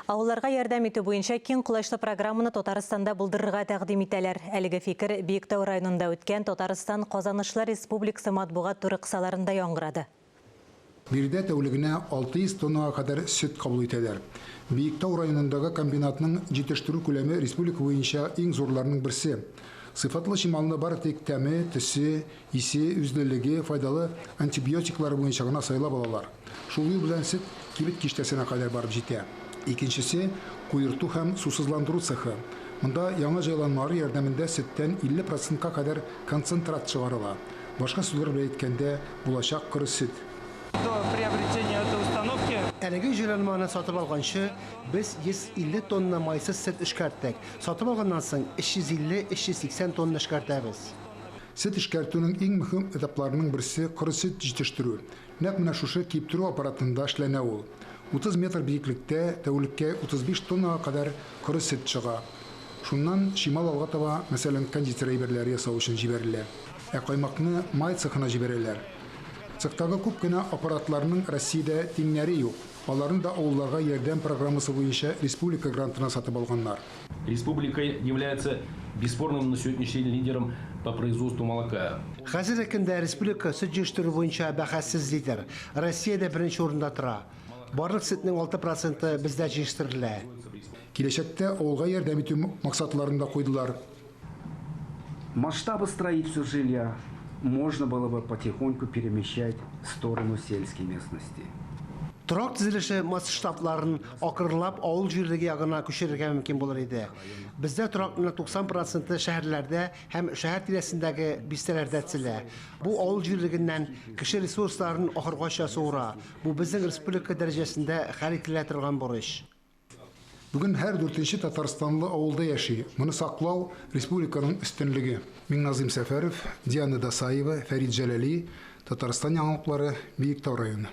Авылларга ярдәм итү буенча киң колачлы программаны Татарстанда булдырырга тәкъдим итәләр. Әлеге фикер Биектау районында үткән Татарстан казанышлар республикасы матбугат туры кысаларында яңгырады. Биредә тәүлегенә 600 тоннага кадәр сөт кабул итәләр. Биектау районындагы комбинатның җитештерү күләме республика буенча иң зурларның берсе. Сыйфатлы чималны бары тик тәме, төсе, исе, үзлелеге, файдалы антибиотиклары буенча гына сайлап алалар. Шул юл белән сөт кибет киштәсенә кадәр барып җитә. Икенчесе, куерту һәм сусызландыру цехы. Монда яңа җайланмалар ярдәмендә сөттән 50 процентка кадәр концентрат чыгарыла. Башка сүзләр белән әйткәндә, булачак коры сөт. До приобретения этой установки. Әлеге җайланманы сатып алганчы, без 150 тонна майсыз сөт эшкәрттек. Сатып алганнан соң 350-380 тонна эшкәртәбез. Сөт эшкәртүнең иң мөһим этапларының берсе, коры сөт җитештерү. Нәкъ менә шушы киптерү аппаратында эшләнә ул. 30 метр биеклектә тәүлеккә 35 тоннага кадәр коры сөт чыга. Шуннан чимал алга таба, мәсәлән, кондитер әйберләре ясау өчен җибәрелә. Ә каймакны май цехына җибәрәләр. Цехтагы күп кенә аппаратларның Россиядә тиңнәре юк. Аларны да авылларга ярдәм программасы буенча республика грантына сатып алганнар. Республика является бесспорным на сегодняшний день лидером по производству молока. Хәзерге көндә республика сөт җитештерү буенча бәхәссез лидер. Россиядә беренче урында тора. Барлык сөтнең 6 проценты бездә җитештерелә. Киләчәктә авылга ярдәм итү максатларын да куйдылар. Масштабы строительства жилья можно было бы потихоньку перемещать в сторону сельской местности. Торак төзелеше масштабларын акрынлап авыл җирлеге ягына күчерергә мөмкин булыр иде. Бездә торакның 90 проценты шәһәрләрдә һәм шәһәр тирәсендәге бистәләрдә төзелә. Бу авыл җирлегеннән кеше ресурсларын ахыргача суыра. Бу безнең республика дәрәҗәсендә хәл ителә торган бурыч. Бүген һәр дүртенче татарстанлы авылда яши. Моны саклау, республиканың өстенлеге. Миңназыйм Сәфәров, Диана Дасаева, Фәрит Җәләли, Татарстан яңалыклары, Биектау районы.